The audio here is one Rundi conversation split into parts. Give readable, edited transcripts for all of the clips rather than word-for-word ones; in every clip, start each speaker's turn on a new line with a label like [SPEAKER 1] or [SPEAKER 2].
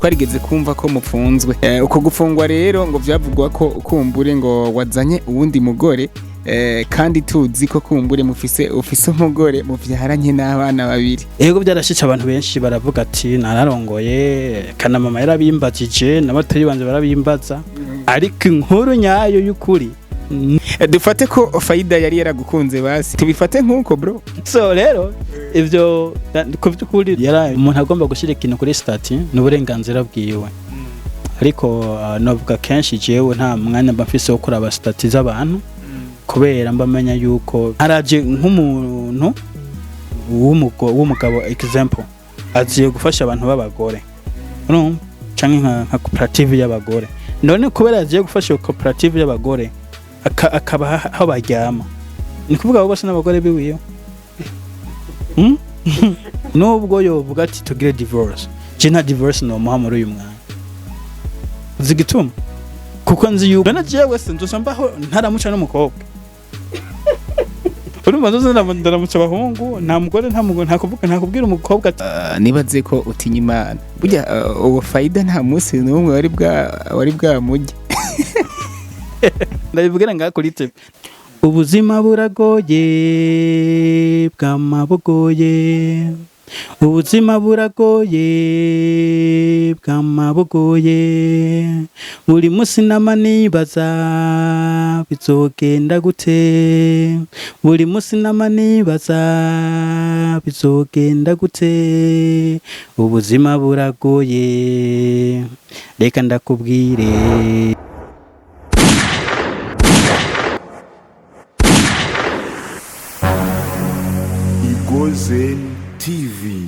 [SPEAKER 1] Twarigeze kumva ko mupfunzwe. Uko gufungwa rero ngo vyavugwa ko kumbure ngo wazanye uwundi mugore, kandi tuzi ko kumbure mufise ufise umugore muvyaranye n'abana babiri.
[SPEAKER 2] Ego, byarashitse, abantu benshi baravuga ati nararongoye, kana mama yarabimbajije n'abatoyi banje barabimbaza, ariko inkuru nyayo y'ukuri
[SPEAKER 1] Dufate ko Faida yari yaragukunze, basi tubifate nk'uko, bro.
[SPEAKER 2] So rero ivyo ku by'ukuri yari umuntu agomba gushyira ikintu kuri statut, ni uburenganzira bwiwe, ariko novuga kenshi jewe nta mwanya mba mfise wo kuraba statut z'abantu, kubera mba menya yuko haraje nk'umuntu w'umugabo, example, agiye gufasha abantu b'abagore, urumva, canke nka koperative y'abagore. None kubera agiye gufasha iyo koperative y'abagore akabaha aho baryama, ni kuvuga abo bose n'abagore biwiwe? Hmm? Nubwo yovuga ati tugire divorce, je nta divorce nomuha muri uyu mwanya. Uzi igituma? Kuko nzi yuko none jewe se nzoca mbaho ntaramuca n'umukobwa? Urumva, nzoza ndaramutsa abahungu, nta mugore, nta mugore, nta kuvuga, nta kubwira umukobwa ati
[SPEAKER 1] Nibaze ko utinya Imana burya, uwo Faida nta munsi n'umwe wari bwamurye.
[SPEAKER 2] Ndabivugira ngaha kuri TV: ubuzima buragoye, bwama bugoye, ubuzima buragoye, bwama bugoye. Buri munsi nama nibaza bizogenda gute, buri munsi nama nibaza bizogenda gute. Ubuzima buragoye, reka ndakubwire.
[SPEAKER 3] Igozen TV.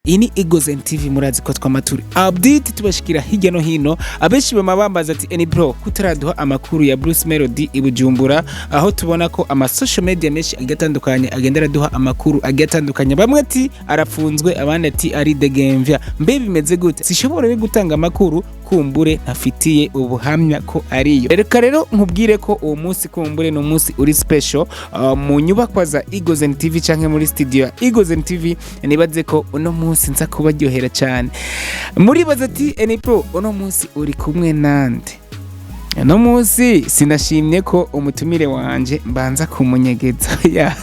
[SPEAKER 1] Iyi ni Egozen TV. Murazi ko twamaturi update tubashikira hirya no hino. Abenshi bama bambaza ati: "Eni bro, kutaraduha amakuru ya Bruce Melody i Bujumbura?" Aho tubona ko ama social media menshi agiye atandukanye agenda araduha amakuru agiye atandukanye. Bamwe ati arapfunzwe, abandi ati ari degemvya. Mbe bimeze gute? Sishobora rero gutanga amakuru kumbure ntafitiye ubuhamya ko ariyo. Reka rero nkubwire ko uwo munsi kumbure ni umunsi uri special, mu nyubakwa za Egozen TV canke muri studio ya Egozen TV. Nibaze ko uno munsi nza kubaryohera cyane. Muribaza ati: "Eni pro, uno munsi uri kumwe nande?" Uno munsi sinashimye ko umutumire wanje mbanza kumunyegeza. Ya.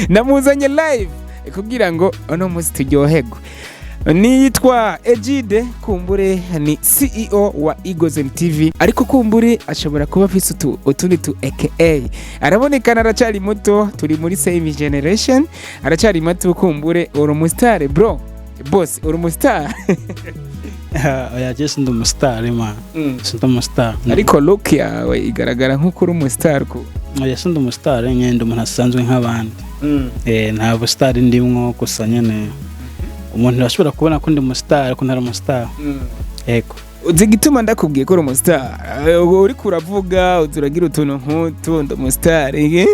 [SPEAKER 1] Namuzanye live kugira ngo uno munsi turyoherwe. Niyitwa Egide, kumbure ni CEO wa Egozen TV, ariko kumbure ashobora kuba afise utundi tu aka. Arabonekana aracari muto, turi muri same generation, aracari muto. Kumbure uri umustar, bro, boss, uri umustar.
[SPEAKER 2] Oya, je sindi umustar, man, sindi umustar.
[SPEAKER 1] Ariko look yawe igaragara nk'uko uri umustar ku
[SPEAKER 2] Oya, sindi umustar nyene, ndi umuntu asanzwe nk'abandi. Nta bustar ndimwo, gusa nyene umuntu arashobora kubona ko ndi umustar ariko ntari umustar. Yego.
[SPEAKER 1] Uzi igituma ndakubwiye ko uri umustar? Uriko uravuga, uzi uragira utuntu nk'utu, ndi umustar.
[SPEAKER 2] Ni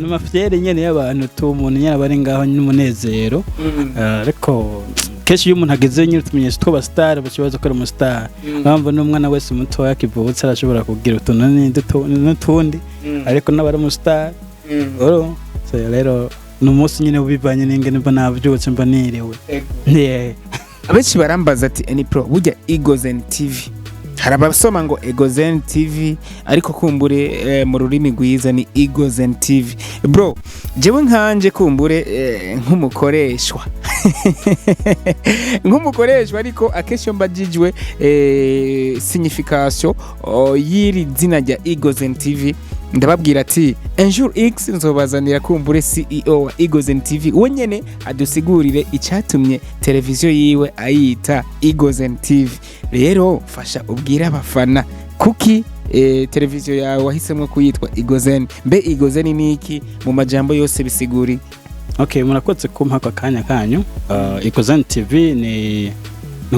[SPEAKER 2] amafierté nyene y'abantu tu, umuntu nyene aba ari ngaho n'umunezero. Ariko kenshi iyo umuntu ageze nyine utumenyetso tw'abastar, bakibaza ko ari umustar. Mpamvu n'umwana wese mutoya akivutse arashobora kugira utuntu n'utundi, ariko n'aba ari umustar. Oro so rero ni umunsi nyine ubivanye n'ingene mba navyutse, mba niriwe. Yeah.
[SPEAKER 1] Abenshi barambaza ati: "Eni pro, burya Egozen TV?" Hari abasoma ngo Egozen TV, ariko kumbure mu rurimi rwiza ni Egozen TV. Bro, jewe nkanje kumbure nk'umukoreshwa, ariko akenshi iyo mbajijwe signification y'iri zina rya Egozen TV, ndababwira ati un jour X nzobazanira kumbure CEO wa Egozen TV, we nyene adusigurire icyatumye televiziyo yiwe ayita Egozen TV. Rero fasha ubwire abafana kuki televiziyo yawe wahisemo kuyitwa Egozen. Mbe Egozen ni iki mu majambo yose bisiguri?
[SPEAKER 2] Okay, murakoze kumpa aka kanya kanyu. Egozen TV ni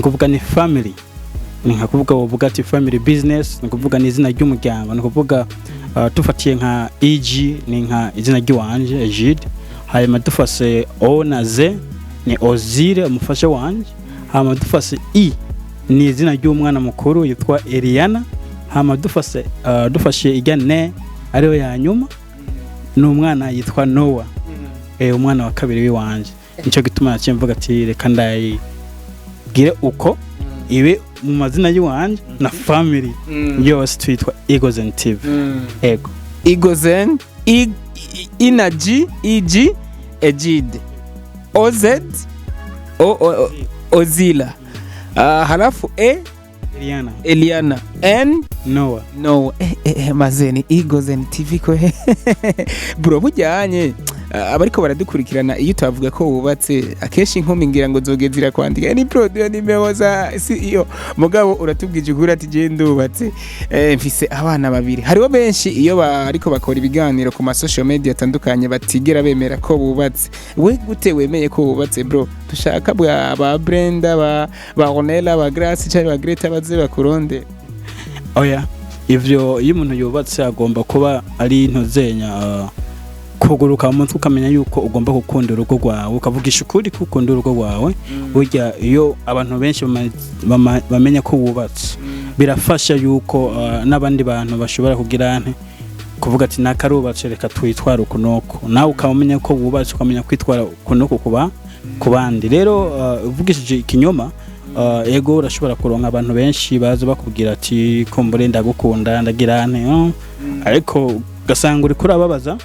[SPEAKER 2] kuvuga ni family, ni nka kuvuga wovuga ati family business, ni kuvuga ni izina ry'umuryango. Ni kuvuga tufatiye nka EG, ni nka izina ry'iwanje Egide, hanyuma dufase O na Z ni Ozire, umufasha wanje, hanyuma dufase I ni izina ry'umwana mukuru yitwa Eliana, hanyuma dufashe ijya ne ariyo ya nyuma ni umwana yitwa Noah, umwana wa kabiri w'iwanje. Nico gituma naciye mvuga ati reka ndayigire uko, ibe mu mazina y'iwanje na family yose, twitwa Egozen TV. Ego.
[SPEAKER 1] Igozen, I, I na G, E G, Egide, O Z, O, O, O, Ozila. Halafu E
[SPEAKER 2] Eliana.
[SPEAKER 1] Eliana, N
[SPEAKER 2] Noah.
[SPEAKER 1] No, mazeni Igozen TV ko bro bujyanye abariko baradukurikirana, iyo utavuga ko wubatse, akenshi inkumi ngira ngo zogezira kwandika ni produit nimero za CEO, mugabo uratubwije ukuri ati je ndubatse, mfise abana babiri. Hariho benshi iyo bariko bakora ibiganiro ku ma social media atandukanye batigera bemera ko bubatse. We gute wemeye ko wubatse, bro? Dushaka bwa ba Brenda, ba Ronella, ba Grace cyangwa ba Greta baze bakuronde.
[SPEAKER 2] Oya, ivyo iyo umuntu yubatse agomba kuba ari intozenya, kuguruka mu mutwe, ukamenya yuko ugomba gukunda urugo rwawe, ukavugisha ukuri ko ukunda urugo rwawe. Burya iyo abantu benshi bamenya ko wubatse, birafasha yuko n'abandi bantu bashobora kugira nte kuvuga ati nakarubatse, reka twitware uku n'uku. Nawe ukaba umenya ko wubatse, ukamenya kwitwara uku n'uku kuba ku bandi. Rero uvugishije ikinyoma, ego, urashobora kuronka abantu benshi baza bakubwira ati kumbure ndagukunda, ndagira nte, ariko ugasanga uriko urababaza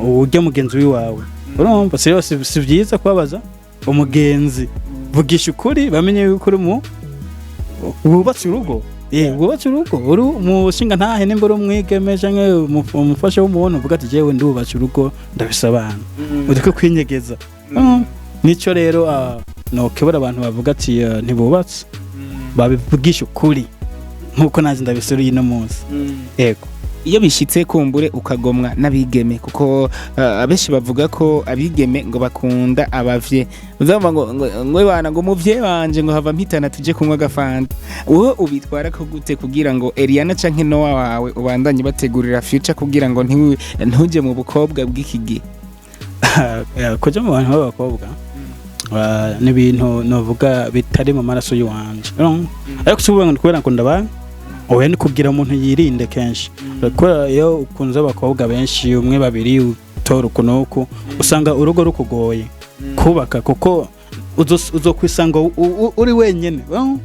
[SPEAKER 2] ujya mugenzi wiwawe. Urumva si byiza kubabaza umugenzi. Vugisha ukuri, bamenye yuko uri mu wubatse urugo. Wubatse urugo, uri umushinga ntahe, nimba uri umwigeme canke umufasha w'umuntu, uvuga ati jewe ndubatse urugo, ndafise abana, ureke kwinyegeza. Nico rero nokebura abantu bavuga ati ntibubatse, babivugisha ukuri nkuko nazi ndabiseruye ino munsi. Yego.
[SPEAKER 1] Iyo bishitse kumbure ukagomwa n'abigeme, kuko abenshi bavuga ko abigeme ngo bakunda abavye, uzumva ngo bana ngo muvye wanje ngo hava mpitana tuje kunywa agafanta, wowe ubitwara ko gute kugira ngo Eliana canke Noah wawe ubandanye bategurira future, kugira ngo ntuje mu bukobwa bw'iki gihe?
[SPEAKER 2] Kuja mu bantu b'abakobwa ni ibintu novuga bitari mu maraso y'iwanje. Urumva? Ariko si ukuvuga ngo kubera ngo ndabanga, oya, ni kugira umuntu yirinde kenshi, kubera iyo ukunze abakobwa benshi, umwe, babiri, utora uku n'uku, usanga urugo rukugoye kubaka, kuko uzokwisanga uri wenyene. Urumva?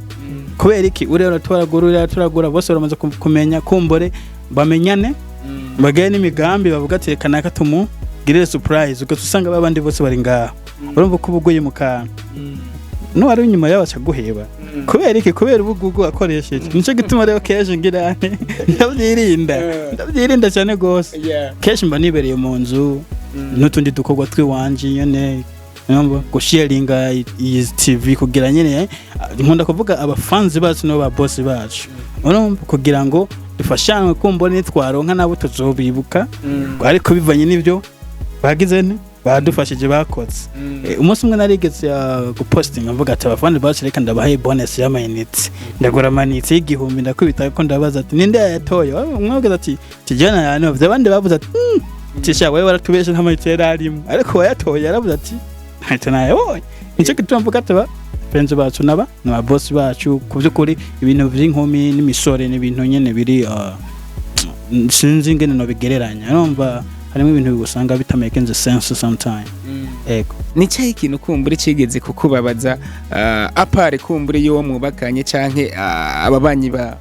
[SPEAKER 2] Kubera iki? Uriya uratoragura, uriya aratoragura, bose baramaze kumenya, kumbure bamenyane, bagire n'imigambi, bavuga ati reka naka tumugirire surprise, ugaca usanga babandi bose bari ngaho. Urumva ko uba uguye mu kantu, n'uwari inyuma yawe aca aguheba. Kubera iki? Kubera ubugugu wakoresheje. Nico gituma rero kenshi ngira nte, ndabyirinda, ndabyirinda cyane rwose. Kenshi mba nibereye mu nzu n'utundi dukorwa tw'iwanje nyene, urumva, gusharinga iyi TV kugira nyene, nkunda kuvuga abafanzi bacu nibo ba boss bacu, urumva, kugira ngo dufashanwe, kumbona nitwaronka nabo tuzobibuka, ariko bivanye n'ibyo bagize nte badufashije, bakoze. Umunsi umwe narigeze gupostinga mvuga ati abafani bacu reka ndabahaye bonus y'amayinite, ndagura amayinite y'1000, ndakubita ko ndabaza ati ninde yayatoye? Umwe avuga ati tijana yanovye, abandi bavuze ati tisha wewe waratubeshe, nta mayinite yari arimo, ariko wayatoye yaravuze ati ntacyo nayabonye. Nicyo gituma mvuga ati ba friends bacu naba ni boss bacu. Ku by'ukuri ibintu by'inkumi n'imisore ni ibintu nyene biri sinzi ingene nobigereranya. Urumva harimo ibintu usanga bitamakinze sense sometime. Ego.
[SPEAKER 1] Ni cyahe ikintu kumbure kigeze kukubabaza, à part kumbure y'uwo mwubakanye canke ababanyi ba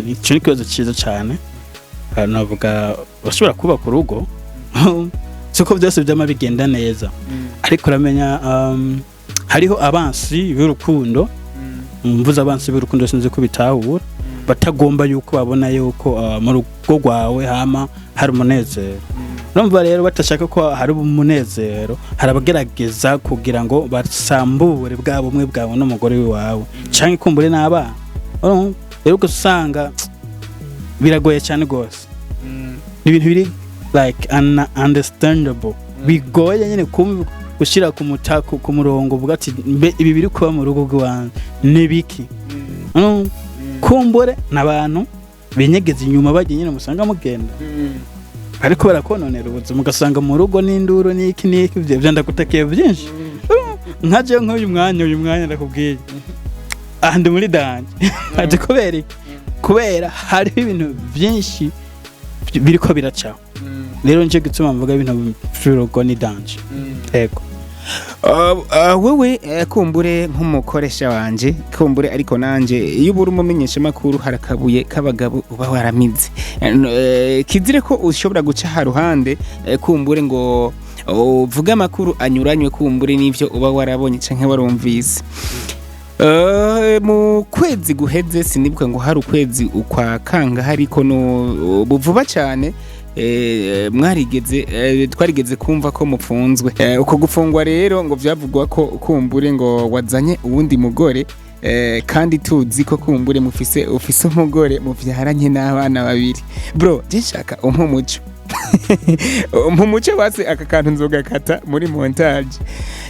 [SPEAKER 2] Icyo ni ikibazo cyiza cyane. Navuga bashobora kubaka urugo, siko byose byama bigenda neza, ariko uramenya hariho abansi b'urukundo. Mvuze abansi b'urukundo, sinzi ko bitahura, batagomba yuko babona yuko mu rugo rwawe hama hari umunezero. Urumva rero batashaka ko hari umunezero, hari abagerageza kugira ngo basambure bwa bumwe bwawe n'umugore wawe canke kumbure n'abana. Urumva? Rero ugasanga biragoye cyane rwose, ni ibintu biri like understandable, bigoye nyine kumva, gushyira ku mutako ku murongo, uvuga ati mbe ibi biri kuba mu rugo rw'iwanjye ni biki? Urumva? Kumbure n'abantu binyegeza inyuma, bagiye nyine musanga mugenda ariko barakononera ubuzima, ugasanga mu rugo n'induru n'iki n'iki, ibyo ndagutakiye byinshi. Nka jewe nk'uyu mwanya, uyu mwanya ndakubwiye aha ndi muri danger. Ati kubera iki? Kubera hariho ibintu byinshi biriko biracaho. Rero nicyo gituma mvuga ibintu by'urugo ni danger. Ego.
[SPEAKER 1] Wewe kumbure nk'umukoresha wanje, kumbure ariko nanje iyo ubura umumenyesha makuru harakabuye k'abagabo uba waramize. Kizire ko ushobora guca haruhande, kumbure ngo uvuge amakuru anyuranywe kumbure n'ivyo uba warabonye canke warumvise. Mu kwezi guheze, sinibuka ngo hari ukwezi ukwa kanga, hariko no buvuba cyane, mwarigeze twarigeze kumva ko mupfunzwe. Uko gufungwa rero ngo vyavugwa ko kumbure ngo wazanye uwundi mugore, kandi tuzi ko kumbure mufise ufise umugore muvyaranye n'abana babiri. Bro, je nshaka umpe umuco, umpe umuco basi. Aka kantu nzogakata muri montage.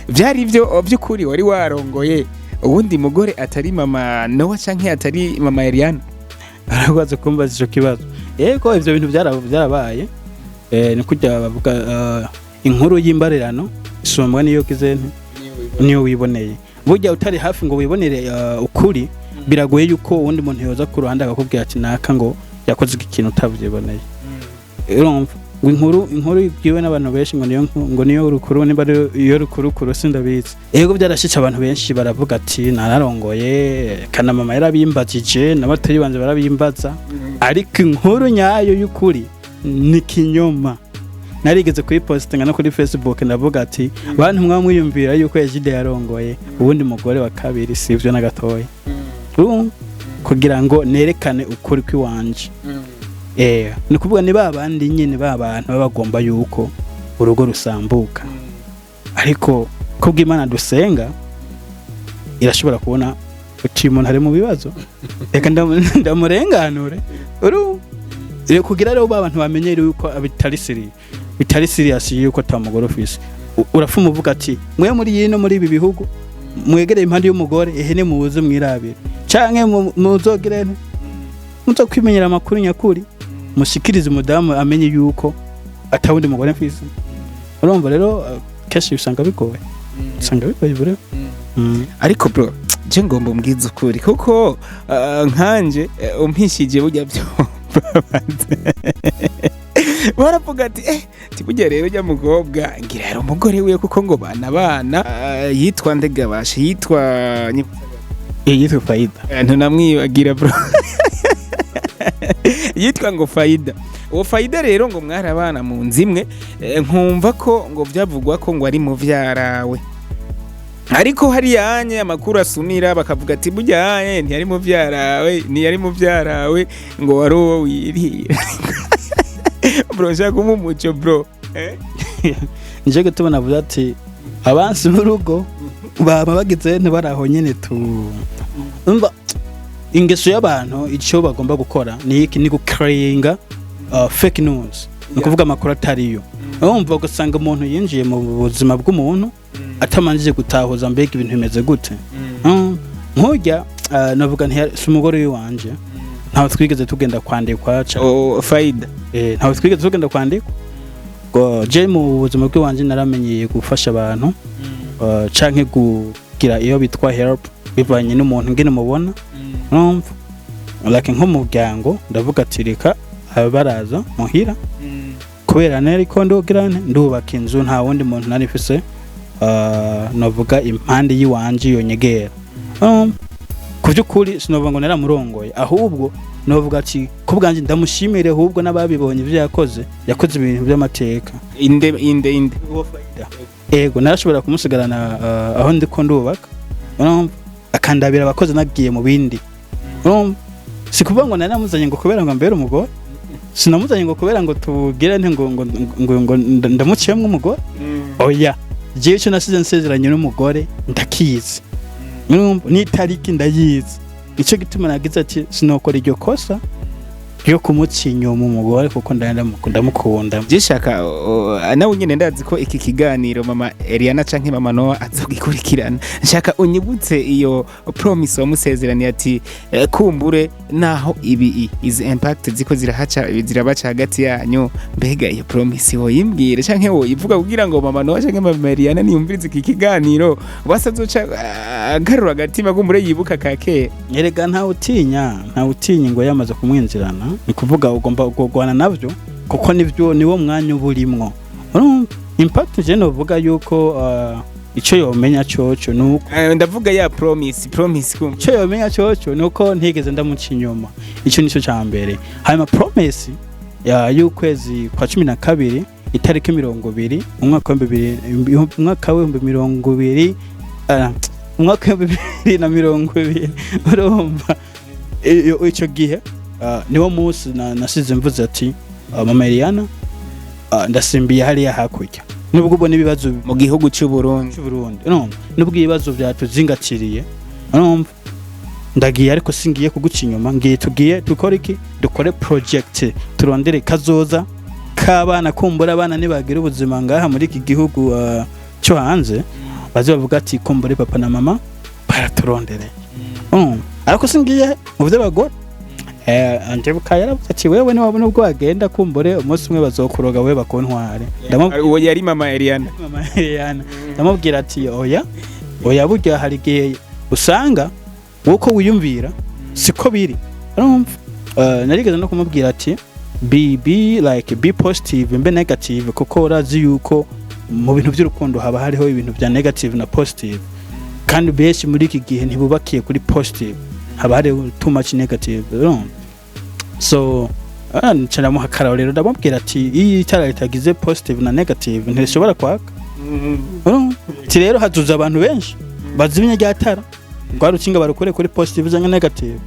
[SPEAKER 1] Vyari ivyo vy'ukuri wari warongoye uwundi mugore atari mama Noah canke atari mama Eliana?
[SPEAKER 2] Arabaza kumbaza ico kibazo. Yego, ivyo bintu byarabaye. Ni kujya bavuga, inkuru y'imbarirano isumbwa niyo gize nte? Niyo wiboneye. Burya utari hafi ngo wibonere ukuri, biragoye yuko uwundi muntu yoza ku ruhande akakubwira ati naka ngo yakoze iki kintu utavyiboneye. Urumva ngo inkuru ibwiwe n'abantu benshi ngo niyo ngo niyo rukuru, niba ari iyo rukurukuru sindabizi. Yego, byarashitse, abantu benshi baravuga ati nararongoye, kana mama yarabimbajije n'abatoyi banje barabimbaza, ariko inkuru nyayo y'ukuri ni kinyoma. Narigeze kuyipostinga no kuri Facebook, ndavuga ati bantu mwa mwiyumvira yuko Egide yarongoye uwundi mugore wa kabiri, sivyo na gatoya. Urumva? Kugira ngo nerekane ukuri kw'iwanje. Ni ukuvuga ni ba bandi nyine, ba bantu baba bagomba yuko urugo rusambuka, ariko kubw'Imana dusenga irashobora kubona uti umuntu ari mu bibazo, reka ndamurenganure. Urumva? Kugira rero ba bantu bamenyere yuko bitari serious, yuko ata mugore ufise. Urafuma uvuga ati mwe muri yino, muri ibi bihugu mwegereye impande y'umugore, ehene muze mwirabire canke muzogire nte, muzokwimenyera amakuru nyakuri, mushikirize umudamu amenye yuko atawundi mugore mfise. Urumva rero, kenshi usanga bigoye bure.
[SPEAKER 1] Ariko bro, je ngomba umbwize ukuri kuko nkanje umpishije burya byo baravuga ati burya rero ujya mukobwa ngira yari umugore wiwe, kuko ngo bana bana yitwa ndegabashe yitwa
[SPEAKER 2] Yitwa Faida.
[SPEAKER 1] Ntunamwibagira bro, yitwa ngo Faida. Uwo Faida rero ngo mwari abana mu nzu imwe, nkumva ko ngo byavugwa ko ngo ari muvyarawe, ariko hariya anye amakuru asumira bakavuga ati burya anye ntiyari muvyarawe, ntiyari muvyarawe, ngo wari uwo wirira. Bro, nshaka kumuha umuco bro, eh?
[SPEAKER 2] Nje gutuma navuze ati abansi b'urugo baba bagize ntibaraho nyene tu. Umva, ingeso y'abantu, icyo bagomba gukora ni iki? Ni gucreatinga fake news, ni ukuvuga amakuru atariyo. Urumva, ugasanga umuntu yinjiye mu buzima bw'umuntu atamanjije gutahuza mbega ibintu bimeze gute. Nk'urya navuga si umugore w'iwanje, ntawe twigeze tugenda kwandikwa
[SPEAKER 1] Oh, Faida?
[SPEAKER 2] Ntawe twigeze tugenda kwandikwa. Ngo je mu buzima bw'iwanje naramenyeye gufasha abantu, canke kugira iyo bitwa help bivanye n'umuntu ngene mubona. Urumva, like nk'umuryango ndavuga ati reka abe baraza muhira, kubera nariko ndogira nte, ndubaka inzu, nta wundi muntu nari mfise, navuga impande y'iwanje yonyegera. Ku by'ukuri sinovuga ngo naramurongoye, ahubwo novuga ati ku bwanjye ndamushimire, ahubwo n'ababibonye ibyo yakoze, yakoze ibintu by'amateka.
[SPEAKER 1] Inde, inde, inde?
[SPEAKER 2] Ego, narashobora kumusigarana aho ndiko ndubaka, urumva, akandabira abakozi nagiye mu bindi. Urumva, si kuvuga ngo nari namuzanye ngo kubera ngo ambere umugore, sinamuzanye ngo kubera ngo tugire nte, ngo ndamuciyemwo umugore. Oya, jewe icyo nasize nsezeranye n'umugore ndakizi. Urumva, n'itariki ndayizi. Nicyo gituma nagize ati sinokora iryo kosa ryo kumuca inyuma umugore, kuko ndamukunda.
[SPEAKER 1] Jishaka nawe nyine ndazi ko iki kiganiro mama Eliana canke mama Noah azogikurikirana. Nshaka unyibutse iyo promise wamusezeraniye ati kumbure naho ibi izi impact ziko zirahaca zirabaca hagati yanyu. Mbega iyo promise woyimbwira canke woyivuga kugira ngo mama Noah canke mama Eliana niyumvirize iki kiganiro basazoca agarura agatima, kumbure yibuka ka kera?
[SPEAKER 2] Erega ntawe utinya ngo yamaze kumwinjirana. Ni kuvuga ugomba kurwana navyo, kuko nivyo niwo mwanya uba urimwo. Urumva, impact je novuga yuko Ico yomenya coco nuko
[SPEAKER 1] Ndavuga ya promise kumva.
[SPEAKER 2] Ico yomenya coco nuko ntigeze ndamuca inyuma. Ico nico ca mbere. Hanyuma promise ya y'ukwezi kwa 12, itariki 20, umwaka w'ibihumbi, umwaka w'ibihumbi 20, umwaka wa 2020, urumva ico gihe niwo munsi nasize mvuze ati: "Mama Eliana, ndasimbiye hariya hakurya, nubwo ubona ibibazo
[SPEAKER 1] mu gihugu cy'u Burundi."
[SPEAKER 2] cy'u Burundi, urumva, nubwo ibibazo byatuzingatiriye, urumva, ndagiye, ariko singiye kuguca inyuma. Ngiye, tugiye dukore iki? Dukore project, turondere kazoza k'abana. Kumbura abana nibagira ubuzima ngaha muri iki gihugu cyo hanze, baze bavuga ati: 'Kumbure papa na mama baraturondere.' Ariko singiye mu vy'abagore." Anjebuka yaravuze ati: "Wewe niwabona ubwo wagenda, kumbure umunsi umwe bazokuroga wewe bakuntware." Ndamubwira
[SPEAKER 1] Uwo yari mama Eliana.
[SPEAKER 2] Mama Eliana. Ndamubwira ati: "Oya, oya, burya hari igihe usanga uko wiyumvira siko biri." Urumva, narigeze no kumubwira ati: Be like, be positive, mbe negative, kuko urazi yuko mu bintu by'urukundo haba hariho ibintu bya negative na positive, kandi benshi muri iki gihe ntibubakiye kuri positive, haba hariho too much negative." Urumva, so nca ndamuha akarorero, ndamubwira ati: "Iyo itara ritagize positive na negative ntirishobora kwaka." Urumva? Ati: "Rero hazuza abantu benshi bazimya rya tara, rwa rukinga barukure kuri positive cyangwa negative,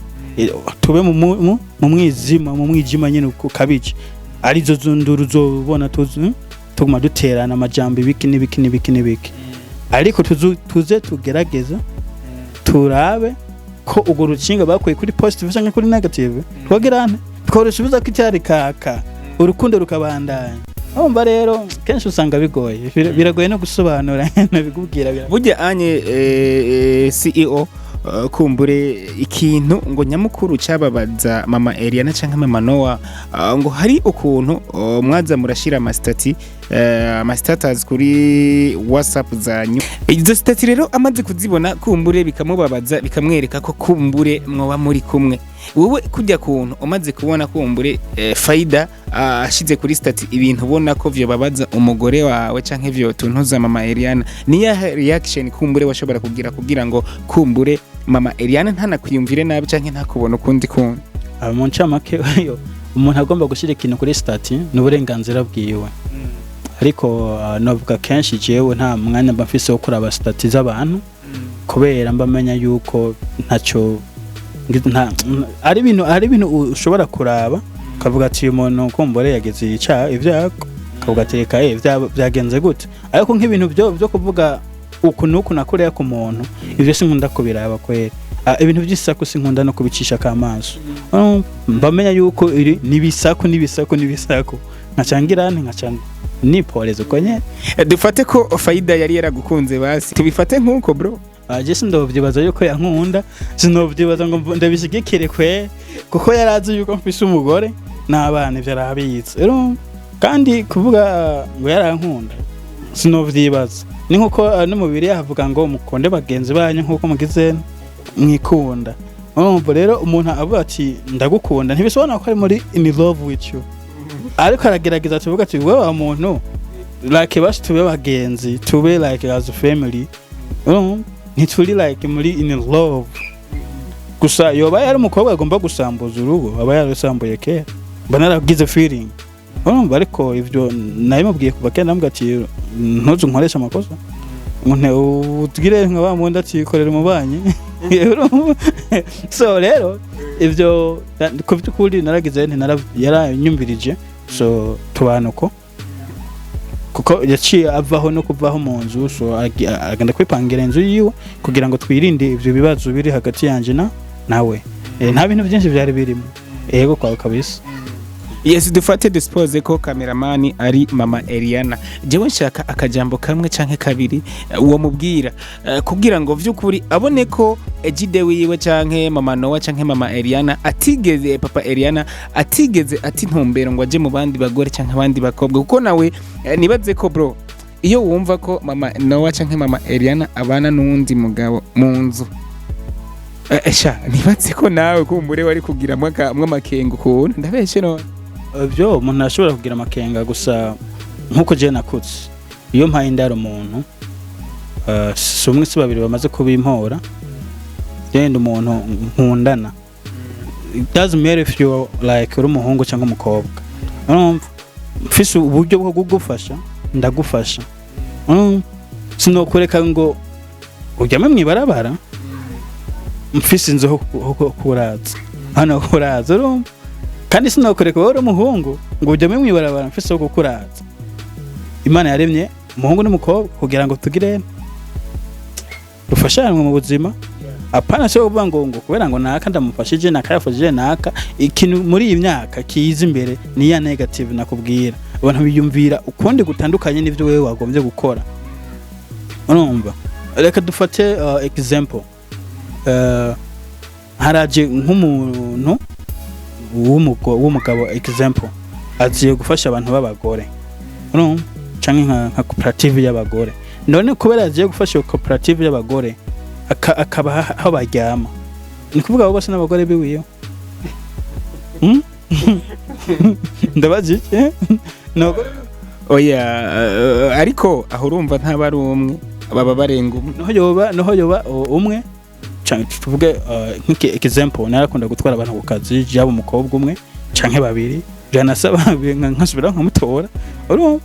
[SPEAKER 2] tube mu mwizima, mu mwijima nyine uko ukabije, arizo zunduru uzobona tuzi tuguma duterana amajambo, ibiki n'ibiki n'ibiki n'ibiki, ariko tuze tugerageza turabe ko urwo rukinga bakuye kuri positive cyangwa kuri negative twogerane, tworusubiza ko itara rikaka, urukundo rukabandanya." Urumva rero kenshi usanga bigoye. Biragoye no gusobanura, nabikubwira.
[SPEAKER 1] Burya anye CEO, kumbure ikintu ngo nyamukuru cyababaza mama Eliana canke mama Noah, ngo hari ukuntu mwaza murashira ama status, ama status kuri WhatsApp zanyu. Izo status rero amaze kuzibona, kumbure bikamubabaza, bikamwereka ko kumbure mwoba muri kumwe. Wowe kujya kuntu umaze kubona kumbure Faida ashize kuri status ibintu ubona ko vyobabaza umugore wawe canke vyotuntuza mama Eliana, niya reaction kumbure washobora kugira kugira ngo kumbure mama Eliana ntanakwiyumvire nabi canke ntakubona ukundi kundi?
[SPEAKER 2] Mu ncamake, yo umuntu agomba gushyira ikintu kuri status ni uburenganzira bwiwe, ariko navuga kenshi jewe nta mwanya mba mfise wo kuraba status z'abantu, kubera mba menya yuko ntacyo ari ibintu ushobora kuraba ukavuga ati: "Uyu muntu kumbure yagize icyaha, ibyago," ukavuga ati: "Reka byagenze gute?" Ariko nk'ibintu byo kuvuga uku n'uku nakoreya ku muntu, ibyo sinkunda kubiraba kwera. Ibintu by'isaku sinkunda no kubicisha k'amaso. Mba menya yuko iri nibisaku n'ibisaku n'ibisaku, nkaca ngira nti nkaca niporeza uko nyene.
[SPEAKER 1] Dufate ko Faida yari yaragukunze, basi tubifate nk'uko, bro.
[SPEAKER 2] Je sindovyibaza yuko yankunda, sinovyibaza ngo ndabishigikire kwe, kuko yarazi yuko mfise umugore n'abana, ivyo arabizi. Urumva? Kandi kuvuga ngo yarankunda sinovyibaza, ni nkuko no mu Bibiliya havuga ngo mukunde bagenzi banyu nkuko mugize mwikunda. Urumva rero, umuntu avuga ati: "Ndagukunda," ntibisobanura ko ari muri in love with you, ariko aragerageza tuvuga ati: "Wewe wa muntu, like basi tube bagenzi, tube like as a family." Urumva? Ntituri like muri in love. Gusa yoba yari umukobwa agomba gusambuza urugo, aba yarasambuye kera, mba naragize feeling. Urumva, ariko ivyo nabimubwiye kuva kera, ndamubwira ati: "Ntuze unkoreshe amakosa ngo utugire nka wa wundi ati korera umubanyi." Urumva? So rero ivyo ku by'ukuri naragize nti yaranyumvirije, so tubana uko, kuko yaciye avaho no kuvaho mu nzu, so agenda kwipangira inzu yiwe kugira ngo twirinde ivyo bibazo biri hagati yanje na nawe. Nta bintu byinshi byari birimo, yego kwawe kabisa.
[SPEAKER 1] Yes, dufate dusuppose ko cameraman ari mama Eliana. Jewe nshaka akajambo kamwe canke kabiri uwo mubwira, kugira ngo vy'ukuri abone ko Ejide wiwe canke mama Noah canke mama Eliana atigeze, papa Eliana atigeze ati ntumbero ngo aje mu bandi bagore canke abandi bakobwa, kuko nawe nibaze ko, bro, iyo wumva ko mama Noah canke mama Eliana abana n'uwundi mugabo mu nzu, sha nibatse ko nawe kumbure wari kugira mw'amakenga ukuntu. Ndabeshe none?
[SPEAKER 2] Ibyo umuntu arashobora kugira amakenga, gusa nkuko je nakutse, iyo mpaye indaro umuntu Si umwe si babiri bamaze kubimpora. Genda umuntu nkundana, it doesn't matter if you like uri umuhungu cyangwa umukobwa, urumva mfise uburyo bwo kugufasha ndagufasha. Urumva sinokureka ngo ujyame mw'ibarabara mfise inzu ho kuraza hano kuraza, urumva kandi sinokureka wowe uri umuhungu ngo ujyame mw'ibarabara mfise ho kukuraza. Imana yaremye umuhungu n'umukobwa kugira ngo tugire dufashanwe mu buzima, apana cyo kuvuga ngo kubera ngo naka ndamufashije, naka yafashije naka. Ikintu muri iyi myaka kiza imbere ni ya negative nakubwira, abantu biyumvira ukundi gutandukanye n'ivyo wewe wagombye gukora. Urumva reka dufate example, haraje nk'umuntu w'umugabo, example, agiye gufasha abantu b'abagore, urumva, canke nka koperative y'abagore. None kubera agiye gufasha iyo koperative y'abagore akabaha aho baryama, ni kuvuga abo bose n'abagore biwiwe? Hmm? Ndabaza iki? Ni abagore?
[SPEAKER 1] Oya, ariko aho urumva ntaba ari umwe, baba barenga umwe.
[SPEAKER 2] Niho yoba umwe canke tuvuge nk'iki example, narakunda gutwara abantu ku kazi, yaba umukobwa umwe canke babiri, byanasaba nkasubira nkamutora, urumva.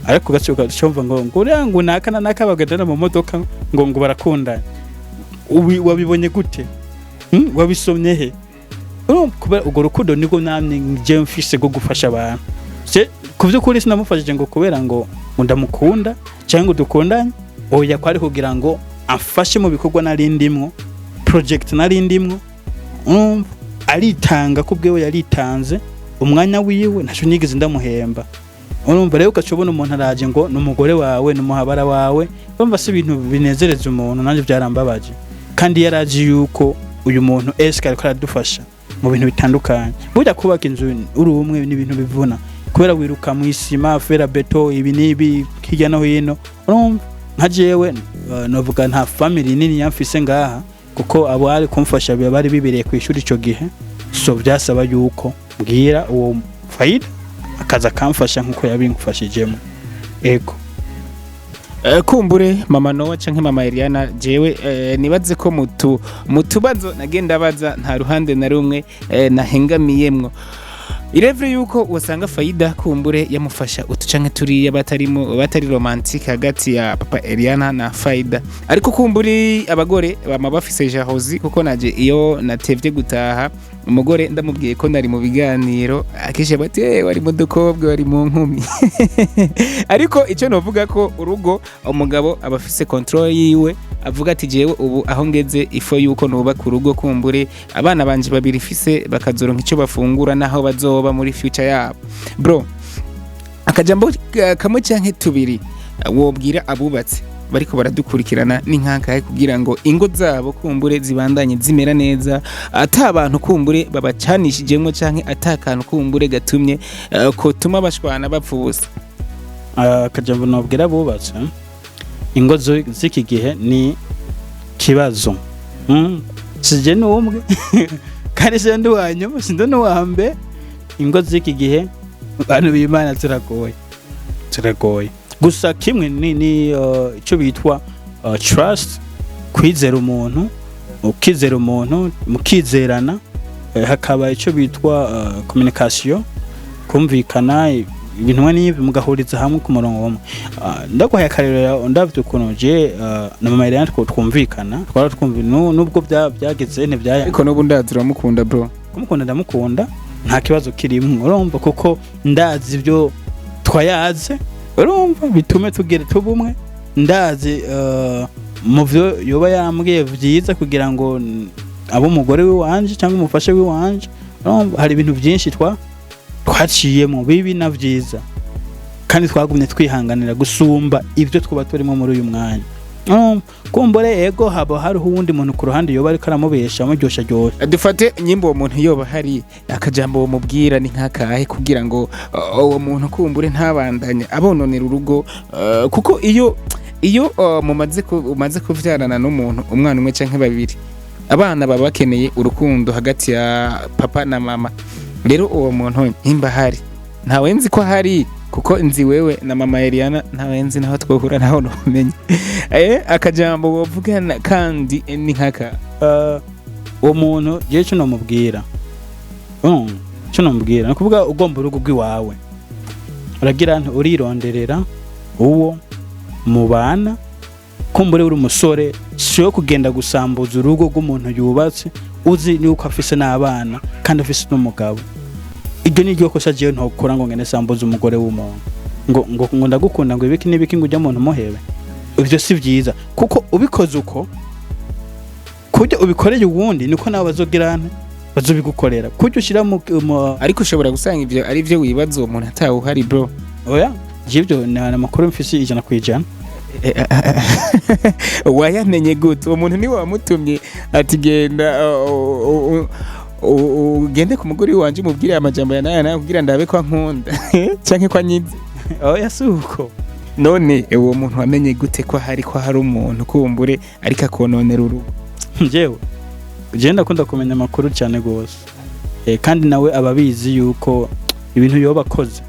[SPEAKER 2] Ariko gace ugaca ngo uriya ngo naka na naka bagendana mu modoka ngo barakundana. Wabibonye gute? Wabisomye he? Urumva kubera urwo rukundo nibwo namye nje mfise rwo gufasha abantu. Se ku by'ukuri sinamufashije ngo kubera ngo ndamukunda cyangwa ngo dukundanye, oya, kwari kugira ngo amfashe mu bikorwa nari ndimwo, project nari ndimwo. Urumva aritanga ku bwewe, yaritanze umwanya wiwe, ntacyo nigeze ndamuhemba. Urumva rero ugaca ubona umuntu araje ngo ni umugore wawe, ni umuhabara wawe. Urumva si ibintu binezereza umuntu, nanjye byarambabaje. Kandi yarazi yuko uyu muntu eske ariko aradufasha mu bintu bitandukanye. Burya kubaka inzu uri umwe ni ibintu bivuna, kubera wiruka mu isima, fer à béton, ibi n'ibi hirya no hino. Urumva nka jewe novuga nta family nini yamfise ngaha, kuko abo ari kumfasha bari bibereye ku ishuri ico gihe. So byasaba yuko mbwira uwo Faida akaza akamfasha nkuko yabimfashijemo, ego.
[SPEAKER 1] Kumbure mama Noah canke mama Eliana, jewe nibaze ko mu tubazo nagenda baza nta ruhande na rumwe nahengamiyemwo. Irevre yuko usanga Faida kumbure yamufasha utu canke turiya, batarimo batari romantique hagati ya papa Eliana na Faida. Ariko kumbure abagore bama bafise jalousie, kuko naje iyo natevye gutaha umugore ndamubwiye ko nari mu biganiro, akenshi bati: "Eh, wari mu dukobwa, wari mu nkumi." Ariko icyo novuga ko urugo umugabo aba afise control yiwe, avuga ati: "Jewe ubu aho ngeze ifo yuko nubaka urugo, kumbure abana banje babiri ifise bakazoronka icyo bafungura naho bazoba muri future yabo." Bro, akajambo kamwe canke tubiri wobwira abubatse bariko baradukurikirana ni nkakahe, kugira ngo ingo zabo kumbure zibandanye zimera neza, ata abantu kumbure babacanishijemwo canke ata kantu kumbure gatumye kotuma bashwana bapfa ubusa?
[SPEAKER 2] Akajambo nobwira abubatse, ingo z'iki gihe ni kibazo. Sije n'umwe kandi sije ndi uwa nyuma, sindi n'uwa mbere. Ingo z'iki gihe, bantu b'Imana, ziragoye, ziragoye. Gusa kimwe ni icyo bitwa trust, kwizera umuntu, ukizera umuntu mukizerana, hakaba icyo bitwa communication, kumvikana ibintu mwe n'ibi mugahuriza hamwe ku murongo umwe. Ndaguhaye akarorero, ndavye ukuntu je na mama Eliane twumvikana, twara twumva nubwo byageze ntibyaya.
[SPEAKER 1] Ariko n'ubu ndazi uramukunda, bro.
[SPEAKER 2] Kumukunda ndamukunda, nta kibazo kirimwo, urumva, kuko ndazi ibyo twayaze, urumva, bitume tugere tubumwe. Ndazi mu byo yoba yambwiye vyiza kugira ngo abe umugore w'iwanje cyangwa umufasha w'iwanje. Urumva hari ibintu byinshi twaciyemo bibi na vyiza, kandi twagumye twihanganira gusumba ibyo twaba turimo muri uyu mwanya. Kumbure ego haba hariho uwundi muntu ku ruhande yoba ariko aramubesha amuryosha.
[SPEAKER 1] Dufate nyimba uwo muntu yoba hari akajambo mubwira ni nkakahe, kugira ngo uwo muntu kumbure ntabandanye abononera urugo, kuko iyo umaze kuvyarana n'umuntu umwana umwe canke babiri, abana baba bakeneye urukundo hagati ya papa na mama. Rero uwo muntu nimba hari ntawe nzi ko hari. Kuko nzi wewe na mama Eliana, ntawe nzi naho twohura, naho numenye akajambo wovugana kandi ni nkaka.
[SPEAKER 2] Uwo muntu jewe ico nomubwira, ico nomubwira ni ukuvuga ugomba urugo rw'iwawe, uragira nti urironderera uwo mubana. Kumbure uri umusore, si kugenda gusambuza urugo rw'umuntu yubatse, uzi yuko afise n'abana kandi afise n'umugabo. Iryo ni ryo kosa jewe ntokora, ngo ngende sambuza umugore w'umuntu ngo ndagukunda, ngo ibiki n'ibiki, ngo ujya muntu muhebe. Ivyo si vyiza, kuko ubikoze uko kurya ubikoreye uwundi, niko nawe bazogira nte bazobigukorera, kurya ushyira mu
[SPEAKER 1] Ariko ushobora gusanga ivyo ari byo wibaza, uwo muntu atawe uhari, bro.
[SPEAKER 2] Oya, jewe ivyo ni amakuru mfise 100%.
[SPEAKER 1] Wayamenye gute? Uwo muntu niwe wamutumye ati genda ugende ku mugore wanje umubwire amajambo ya naya naya kugira ndabe ko ankunda canke ko anyize?
[SPEAKER 2] Oya, si uko.
[SPEAKER 1] None uwo muntu wamenye gute ko hari umuntu kumbure ariko akononera urugo?
[SPEAKER 2] Jewe jewe ndakunda kumenya amakuru cyane gose. Kandi nawe aba abizi yuko ibintu yoba akoze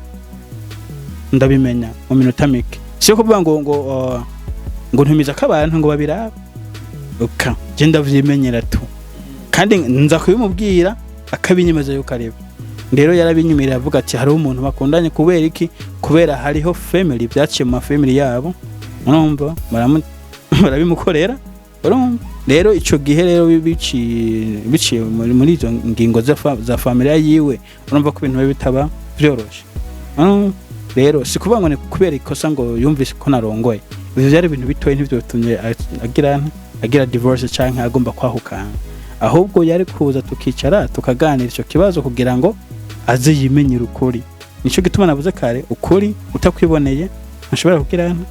[SPEAKER 2] ndabimenya mu minota mike. Si kuvuga ngo ntumiza ko abantu ngo babirabe, uka je ndavyimenyera tu, kandi nza kubimubwira akabinyemeza yuko areba. Rero yarabinyemerera, avuga ati hariho umuntu bakundanye. Kubera iki? Kubera hariho family, byaciye mu ma family yabo, urumva barabimukorera, urumva. Rero ico gihe rero biciye muri izo ngingo za familia yiwe, urumva ko ibintu biba bitaba vyoroshe. Rero si kuvuga ngo ni kubera ikosa ngo yumvise ko narongoye. Ivyo byari ibintu bitoye, ntivyotumye agira divorce canke agomba kwahukana. Ahubwo yari kuza tukicara tukaganira ico kibazo kugira ngo aze yimenyere ukuri. Nico gituma navuze kare, ukuri utakwiboneye ntushobora kugira nte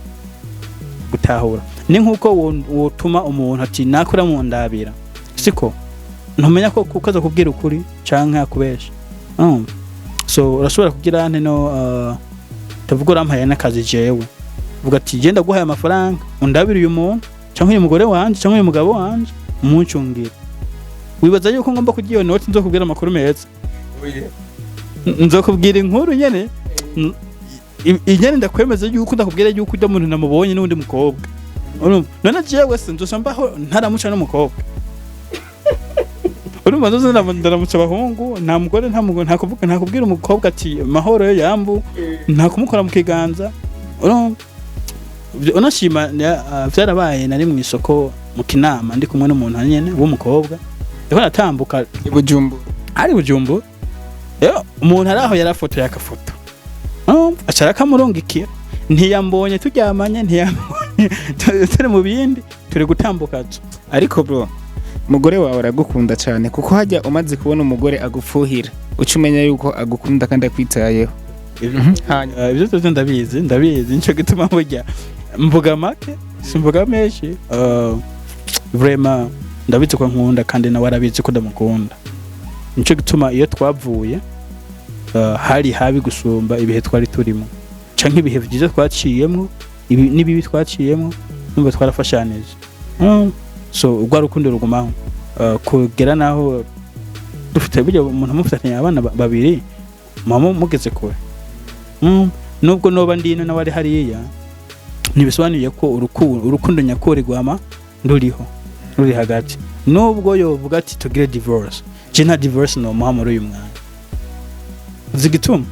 [SPEAKER 2] gutahura. Ni nkuko wotuma umuntu ati nakura mu ndabira, siko ntumenya ko kuko aza kubwira ukuri canke akubesha. Urumva? So urashobora kugira nte no tuvuga urampaye n'akazi, jewe uvuga ati genda guhaye amafaranga undabire uyu muntu canke uyu mugore wanje canke uyu mugabo wanje umuncungire. Wibaza yuko ngomba kurya iyo noti nzokubwira amakuru meza? Nzokubwira inkuru nyene inyene ndakwemeza yuko ndakubwira yuko ujya muntu namubonye n'undi mukobwa. Urumva? None jewe se nzosa mbaho ntaramuca n'umukobwa? Urumva, nzoza ndaramutsa abahungu, nta mugore, nta mugore, nta kuvuga, nta kubwira umukobwa ati mahoro yo yambu, nta kumukora mu kiganza. Urumva? Unashima vyarabaye, nari mu isoko mu Kinama ndi kumwe n'umuntu nyene w'umukobwa, ndiko natambuka.
[SPEAKER 1] I Bujumbura?
[SPEAKER 2] Ari Bujumbura. Rero umuntu ari aho yarafotoye akafoto, aca arakamurungikira. Ntiyambonye turyamanye, ntiyambonye turi mu bindi, turi gutambuka tu.
[SPEAKER 1] Ariko bro, umugore wawe aragukunda cyane, kuko hajya umaze kubona umugore agupfuhira uca umenya yuko agukunda kandi akwitayeho. Hanyuma
[SPEAKER 2] Ibyo byose ndabizi, ndabizi. Nico gituma burya mvuga make, simvuga menshi. Vraiment ndabizi ko nkunda, kandi nawe arabizi ko ndamukunda. Nico gituma iyo twavuye hari habi gusumba ibihe twari turimo canke ibihe byiza twaciyemwo, n'ibibi twaciyemwo, numva twarafashanije. So urwa rukundo rugumaho kugera naho dufite burya umuntu mufatanye abana babiri mama mugeze kure. Nubwo noba ndino nawe ari hariya, ntibisobanuye ko urukundo nyakuri rwama ruriho, ruri hagati. Nubwo yovuga ati tugire divorce, je nta divorce nomuha muri uyu mwanya. Uzi igituma?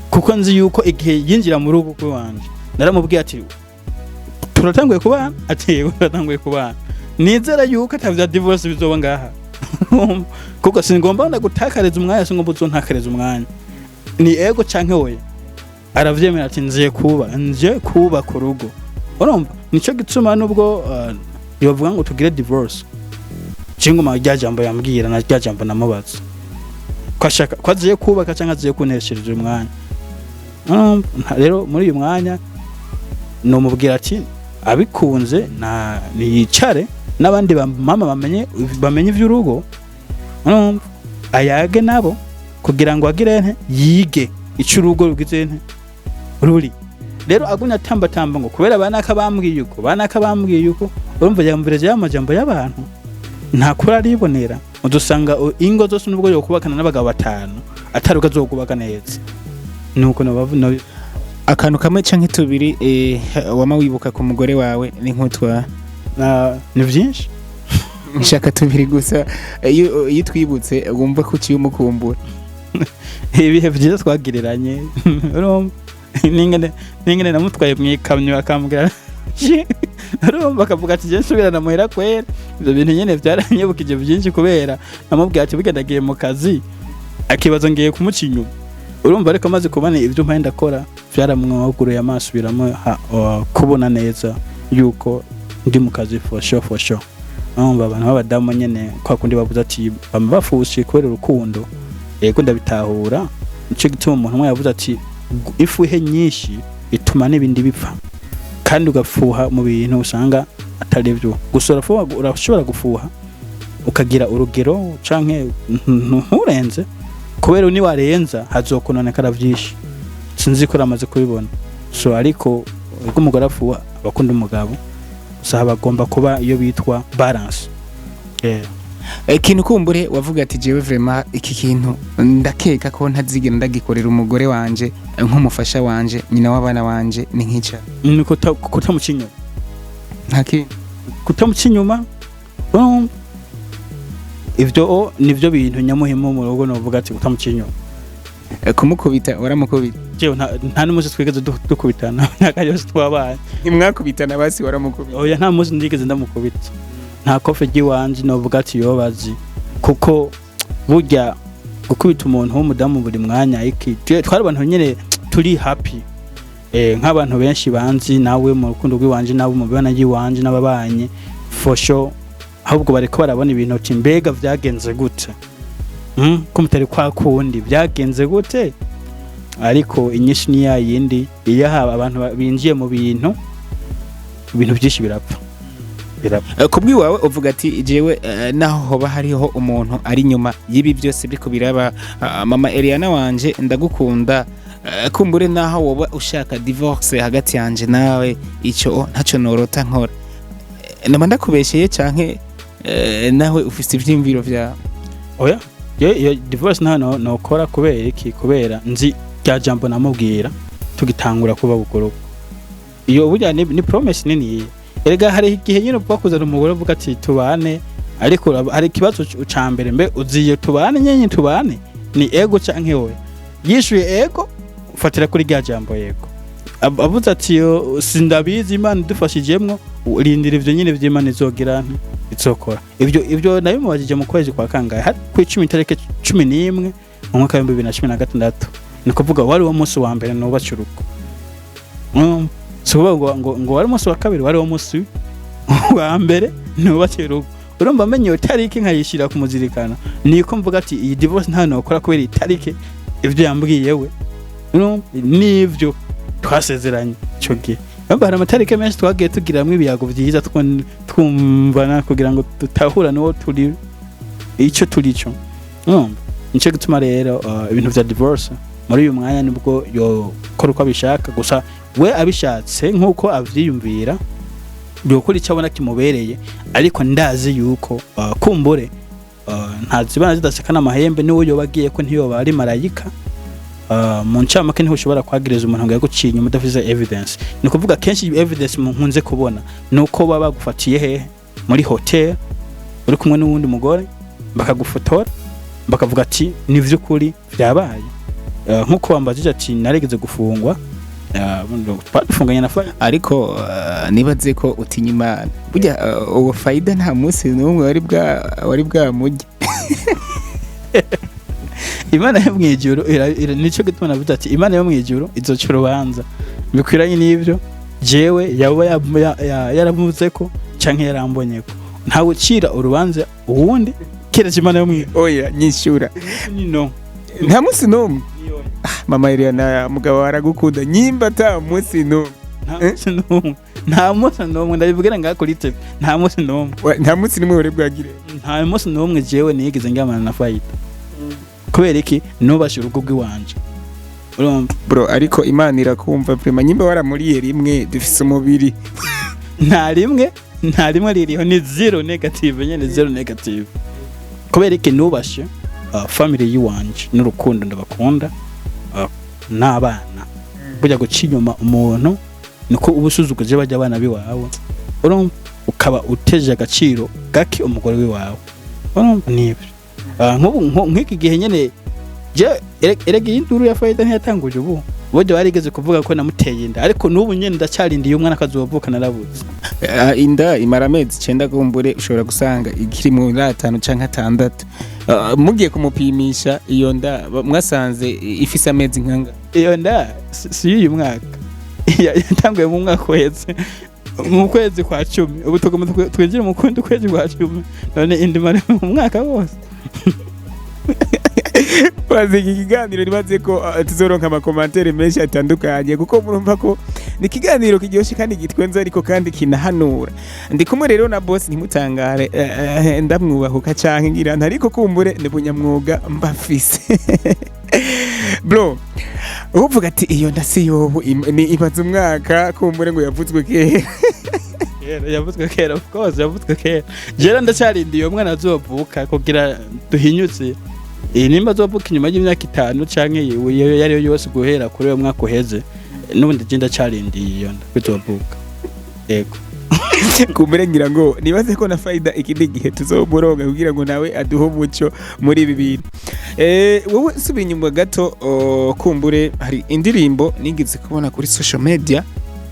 [SPEAKER 2] Kuko nzi yuko igihe yinjira mu rugo rw'iwanje naramubwiye ati turatanguye kubana, ati yego turatanguye kubana, nizera yuko atavya divorce bizoba ngaha, kuko singomba ndagutakariza umwanya, singomba uzontakareza umwanya. Ni ego canke oya. Aravyemera ati nziye kuba nje kubaka urugo. Urumva, nico gituma nubwo yovuga ngo tugire divorce, je nguma rya jambo yambwira na rya jambo namubaza, ko ashaka ko aziye kubaka canke aziye kuneshereza umwanya. Urumva? Rero muri uyu mwanya nomubwira ati abikunze na niyicare n'abandi ba mama bamenye ivy'urugo. Urumva, ayage nabo kugira ngo agire nte yige ico urugo rugize nte ruri. Rero agumye atambatamba ngo kubera banaka bambwiye uko, banaka bambwiye uko, urumva yamvireje ya majambo y'abantu, nta kuri aribonera. Udusanga ingo zose nubwo yokubakana n'abagabo batanu, atari azokubaka neza. Nuko no.
[SPEAKER 1] Akantu kamwe canke tubiri wama wibuka ku mugore wawe ni nk'utwa?
[SPEAKER 2] Ni vyinshi.
[SPEAKER 1] Nshaka tubiri gusa. Iyo twibutse wumva ko uciye umukumbura.
[SPEAKER 2] Ibihe vyiza twagiriranye, urumva, n'ingene namutwaye mu ikamyo, akambwira, urumva, akavuga ati: "Je nsubirana muhira kwera." Ivyo bintu nyene vyaranyibukije vyinshi, kubera namubwira ati: "Burya ndagiye mu kazi," akibaza ngiye kumuca inyuma, urumva. Ariko amaze kubona ibyo mpaye ndakora, vyaramwuguruye amaso, biramuha kubona neza yuko ndi mu kazi for sure, for sure. Urumva, abantu b'abadamu nyene kwa kundi bavuze ati bama bafushe kubera urukundo. Yego, ndabitahura. Nico gituma umuntu umwe yavuze ati ifuhe nyinshi ituma n'ibindi bipfa, kandi ugafuha mu bintu usanga atari byo gusa. Urashobora gufuha ukagira urugero canke nturenze, kubera niwarenza hazokononekara vyinshi. Sinzi ko uramaze kubibona. So ariko ubwo umugore afuha, abakunda umugabo gusa bagomba kuba iyo bitwa balance, yeah.
[SPEAKER 1] Ikintu kumbure wavuga ati: "Jewe vraiment iki kintu ndakeka ko ntazigera ndagikorera umugore wanje, nk'umufasha wanje, nyina w'abana wanje," ni nk'ica?
[SPEAKER 2] Ni kutamuca inyuma.
[SPEAKER 1] Nta kindi?
[SPEAKER 2] Kutamuca inyuma, ivyo nivyo bintu nyamuhimu mu rugo, novuga ati kutamuca inyuma.
[SPEAKER 1] Kumukubita waramukubita?
[SPEAKER 2] Jewe nta n'umunsi twigeze dukubitana imyaka yose twabaye.
[SPEAKER 1] Ntimwakubitana, basi waramukubita?
[SPEAKER 2] Oya, nta munsi ndigeze ndamukubita, nta kofe ry'iwanje novuga ati yobazi, kuko burya gukubita umuntu w'umudamu buri mwanya iki, twari abantu nyene turi happy, nk'abantu benshi banzi nawe mu rukundo rw'iwanje, nabo mu bibana ry'iwanje n'ababanye for sure. Ahubwo bariko barabona ibintu ati: "Mbega vyagenze gute? Ko mutari kwa kundi, vyagenze gute?" Ariko inyinshi ni ya yindi: iyo haba abantu binjiye mu bintu, ibintu byinshi birapfa, birapfa.
[SPEAKER 1] Kubw'iwawe uvuga ati: "Jewe naho hoba hariho umuntu ari inyuma y'ibi byose biriko biraba, mama Eliana wanje ndagukunda, kumbure naho woba ushaka divorce hagati yanje nawe, ico ntaco norota nkora." Naba ndakubesheye canke nawe ufise ivyiyumviro vyawe?
[SPEAKER 2] Oya, ye iyo divorce nta nokora. Kubera iki? Kubera nzi rya jambo namubwira tugitangura kuba bugoroba. Iyo burya ni promise nini. Erega hari igihe nyine upfa kuzana umugore uvuga ati tubane, ariko hari ikibazo ca mbere: mbe uziye tubane nyenye, tubane ni ego canke oya? Yishuye ego, ufatira kuri rya jambo yego. Avuze ati: "Yo, sindabizi, Imana idufashijemwo," rindira ivyo nyine vy'Imana izogira nti izokora. Ivyo nabimubajije mu kwezi kwa kangahe? Hari ku 10, itariki 11 mu mwaka wa 2016. Ni kuvuga wari wo munsi wa mbere nubatse urugo. Si ukuvuga ngo wari umunsi wa kabiri, wari wo munsi wa mbere nubatse urugo. Urumva, amenye iyo tariki nkayishyira kumuzirikana, niko mvuga ati iyi divorce nta nokora, kubera iyi tariki, ivyo yambwiye we. Urumva, nivyo twasezeranye ico gihe. Urumva, hari amatariki menshi twagiye tugiramwo ibiyago vyiza, twumvana kugira ngo dutahura n'uwo turi, ico turi cyo. Urumva, nico gituma rero ibintu vya divorce muri uyu mwanya nibwo yokora uko abishaka gusa, we abishatse nk'uko avyiyumvira, yokora icyo abona kimubereye. Ariko ndazi yuko kumbure ntazibana zidasekana amahembe, niwe yoba agiye ko ntiyoba ari marayika. Mu ncamake, niho ushobora kwagiriza umuntu ngo yaguciye inyuma udafise evidence. Ni ukuvuga kenshi evidence nkunze kubona ni uko baba bagufatiye hehe? Muri hotel uri kumwe n'uwundi mugore, bakagufotora, bakavuga ati ni vy'ukuri vyabaye. Nk'uko wambajije ati narigeze gufungwa, twadufunganye na Faida.
[SPEAKER 1] Ariko nibaze ko utinya Imana burya, uwo Faida nta munsi n'umwe wari bwamurye.
[SPEAKER 2] Imana yo mw'ijuru nico gituma navuze ati Imana yo mw'ijuru izoca urubanza bikwiranye n'ivyo jewe yaba yaravuze ko canke yarambonye ko ntawe ucira urubanza uwundi keretse Imana yo mw'ijuru.
[SPEAKER 1] Oya, nyishura.
[SPEAKER 2] No.
[SPEAKER 1] Nta munsi n'umwe? Mama Eliana, mugabo aragukunda nyimba ata munsi n'umwe.
[SPEAKER 2] Nta munsi n'umwe, nta munsi n'umwe, ndabivugira ngaha kuri TV, nta munsi n'umwe.
[SPEAKER 1] Nta munsi n'umwe wari bwagire?
[SPEAKER 2] Nta munsi n'umwe jewe nigeze ndyamana na Faida. Kubera iki? Nubashe urugo rw'iwanje, urumva.
[SPEAKER 1] Bro, ariko Imana irakumva vraiment. Nyimba waramuriye rimwe, dufise umubiri.
[SPEAKER 2] Nta rimwe, nta rimwe ririho, ni zero negative nyene, zero negative. Kubera iki? Nubashe family yiwanje n'urukundo ndabakunda, n'abana. Burya guca inyuma umuntu niko uba usuzuguje bajya abana biwawe, urumva, ukaba uteje agaciro gake umugore wiwawe, urumva nibyo. Nk'ubu nk'iki gihe nyene je erega iyi nduru ya Faida ntiyatanguje ubu. Burya barigeze kuvuga ko namuteye inda, ariko n'ubu nyene ndacyarindiye umwana akazovuka, narabuze.
[SPEAKER 1] Inda imara amezi 9, kumbure ushobora gusanga ikiri muri 5 canke 6. Mugiye kumupimisha iyo nda, mwasanze ifise amezi nkanga?
[SPEAKER 2] Iyo nda si y'uyu mwaka. Yatanguye mu mwaka uheze mu kwezi kwa 10. Ubu tugomba twinjire mu kundi kwezi kwa 10, none indi mara mu mwaka wose.
[SPEAKER 1] Bazi iki kiganiro, nibaze ko tuzoronka ama commentaires menshi atandukanye, kuko murumva ko ni ikiganiro kiryoshye kandi gitwenza, ariko kandi kinahanura. Ndi kumwe rero na boss, ntimutangare, ndamwubahuka canke ngira nti, ariko kumbure ni bunyamwuga mbafise. Bro, uvuga ati iyo nda si yobu, ni imaze umwaka, kumbure ngo yavuzwe kera.
[SPEAKER 2] Kera, yavuzwe kera, of course yavuzwe kera. Jera ndacyarindiye uwo mwana azovuka kugira duhinyutse iyi. Nimba azovuka inyuma y'imyaka 5 canke iyo iyo ari yo yose guhera kuri uwo mwaka uheze, n'ubundi je ndacyarindiye iyo nda ko izovuka, yego.
[SPEAKER 1] Kumbure ngira ngo nibaze ko na Faida ikindi gihe tuzomuronga kugira ngo nawe aduhe umuco muri ibi bintu. Wowe nsubiye inyuma gato, kumbure hari indirimbo nigeze kubona kuri social media,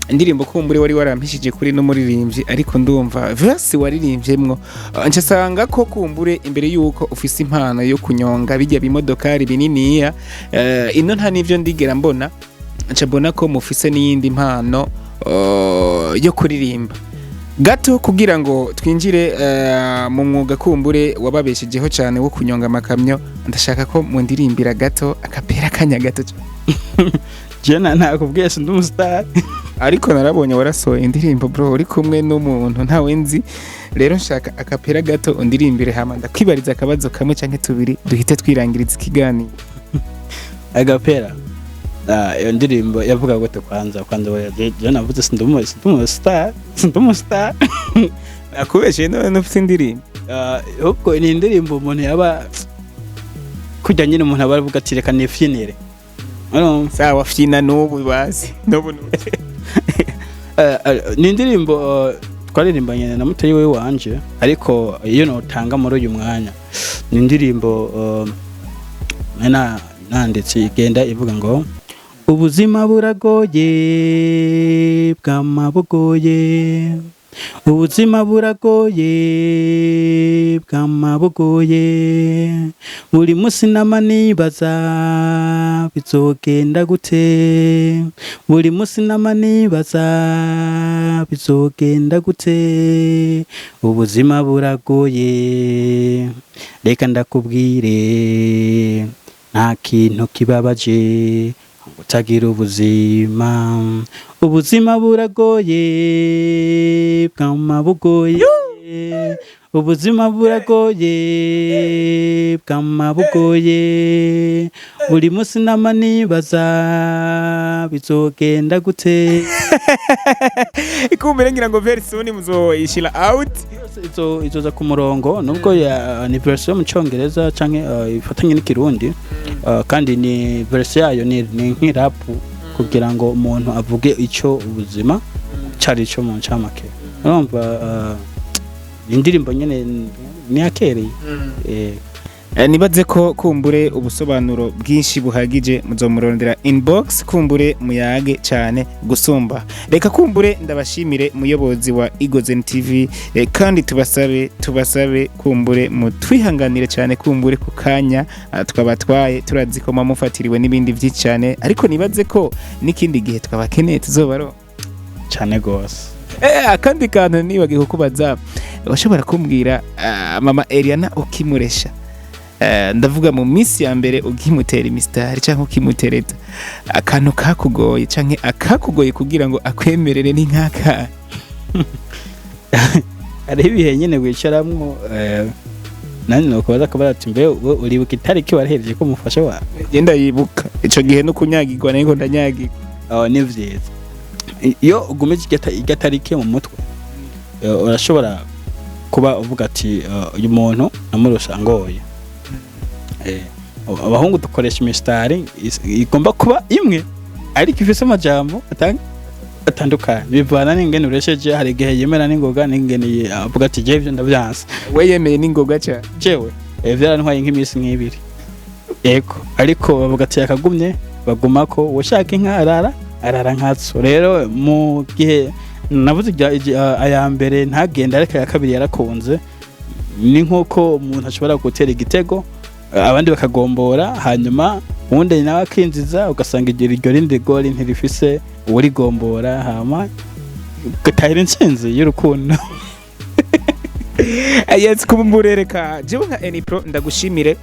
[SPEAKER 1] indirimbo kumbure wari warampishije kuri n'umuririmbyi, ariko ndumva verse waririmvyemwo, ncasanga ko kumbure imbere yuko ufise impano yo kunyonga bijya bimodokari bininiya, ino nta nivyo ndigera mbona, nca mbona ko mufise n'iyindi mpano yo kuririmba gato, kugira ngo twinjire mu mwuga kumbure wababeshejeho cyane wo kunyonga amakamyo. Ndashaka ko mundirimbira gato akapera, akanya gato.
[SPEAKER 2] Je nakubwiye, sindi umusitari.
[SPEAKER 1] Ariko narabonye warasohoye indirimbo, bro, uri kumwe n'umuntu ntawe nzi. Rero nshaka akapera gato undirimbire, hama ndakwibariza akabazo kamwe canke tubiri, duhite twirangiriza ikiganiro.
[SPEAKER 2] Agapera. Iyo ndirimbo yavuga gute? Kwanza oya, je navuze sindi umusitari, sindi umusitari.
[SPEAKER 1] Akubeshe none ufite indirimbo?
[SPEAKER 2] Ahubwo ni indirimbo umuntu yaba kujya nyine umuntu aba avuga ati reka nifyinire. Urumva?
[SPEAKER 1] Sawa, fyina n'ubu bazi n'ubu n'ubu.
[SPEAKER 2] Ni indirimbo twaririmbanye na mutoyi we wanje, ariko iyo notanga muri uyu mwanya ni indirimbo nanditse, igenda ivuga ngo: ubuzima buragoye, bwama bugoye, ubuzima buragoye, bwama bugoye, buri munsi nama nibaza bizogenda gute, buri munsi nama nibaza bizogenda gute, ubuzima buragoye, reka ndakubwire, nta kintu kibabaje utagira ubuzima, ubuzima buragoye, bwama bugoye, ubuzima buragoye, bwama bugoye, buri munsi nama nibaza bizogenda gute.
[SPEAKER 1] Ikumbere ngira ngo very soon muzoyishira out.
[SPEAKER 2] Izoza ku murongo, nubwo ya ni version yo mu Cyongereza canke ifatanye n'ikirundi, kandi ni version yayo ni nk'irap kugira ngo umuntu avuge ico ubuzima cari ico mu ncamake. Urumva, indirimbo nyene ni akereye.
[SPEAKER 1] Nibaze ko kumbure ubusobanuro bwinshi buhagije muzomurondera inbox, kumbure muyage cyane gusumba. Reka kumbure ndabashimire, muyobozi wa Igozen TV, kandi tubasabe kumbure mutwihanganire cyane kumbure ku kanya twabatwaye. Turazi ko mufatiriwe n'ibindi byinshi cyane, ariko nibaze ko n'ikindi gihe twabakeneye tuzobaro.
[SPEAKER 2] Cane gose.
[SPEAKER 1] Akandi kantu nibagiwe kukubaza, washobora kumbwira mama Eliana ukimuresha, ndavuga mu minsi ya mbere ukimutera imisitari cyangwa ukimutereta, akantu kakugoye canke akakugoye kugira ngo akwemerere ni nk'aka?
[SPEAKER 2] Hariho ibihe nyene wicaramwo, nani nokubaza akabaza ati: mbe wowe uribuka itariki warehereje ko umufasha wawe?
[SPEAKER 1] Genda yibuka ico gihe no kunyagirwa niko ndanyagirwa.
[SPEAKER 2] Aho ni vyiza iyo ugumije irya tariki mu mutwe, urashobora kuba uvuga ati uyu muntu namurusha ngoye. Abahungu dukoresha imisitari igomba kuba imwe. Ariko ifise amajambo atandukanye, bivana n'ingene uresheje. Hari igihe yemera n'ingoga, n'ingene avuga ati: "Jewe ivyo ndavyanse."
[SPEAKER 1] We yemeye n'ingoga cyane?
[SPEAKER 2] Jewe vyarantwaye nk'iminsi nk'ibiri, yego, ariko bavuga ati yakagumye bagumako, ushaka inka arara nkatso. Rero mu gihe navuze aya mbere ntagenda, ariko aya kabiri yarakunze. Ni nk'uko umuntu ashobora gutera igitego, abandi bakagombora, hanyuma uwundi nawe akinjiza, ugasanga iryo rindi gori ntirifise uwurigombora, hama ugatahira intsinzi y'urukundo.
[SPEAKER 1] Yes, kumbure reka jewe nka Enipro ndagushimire.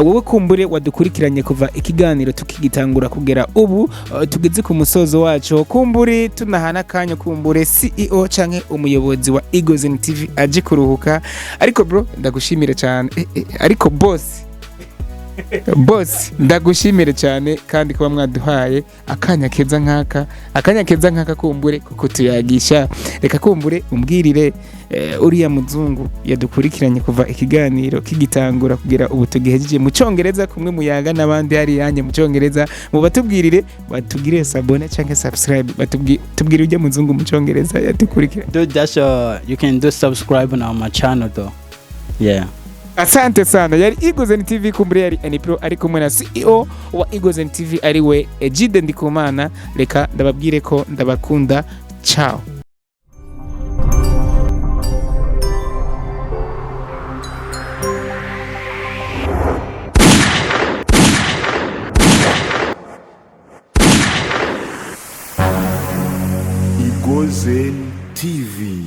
[SPEAKER 1] Wowe kumbure wadukurikiranye kuva ikiganiro tukigitangura kugera ubu, tugeze ku musozo waco. Kumbure tunahana akanya, kumbure CEO canke umuyobozi wa Eagles TV aje kuruhuka, ariko bro, ndagushimire cyane. Ariko boss, ndagushimire cyane kandi kuba mwaduhaye akanya keza nk'aka, akanya keza nk'aka, kumbure kuko tuyagisha. Reka kumbure umbwirire uriya muzungu yadukurikiranye kuva ikiganiro kigitangura kugera ubu tugihejeje mu cyongereza, kumwe muyaga n'abandi hariya mu cyongereza, mu batubwirire batugire s'abonner cyangwa subscribe, tubwire ujya muzungu mu cyongereza yadukurikira.
[SPEAKER 2] Do just you can do subscribe on my channel though, yeah.
[SPEAKER 1] Asante sana. Yari Eagles TV, kumbure yari Enipro ari kumwe na CEO wa Eagles TV, ari we Egide Ndikumana. Reka ndababwire ko ndabakunda. Ciao.
[SPEAKER 3] Igozen TV.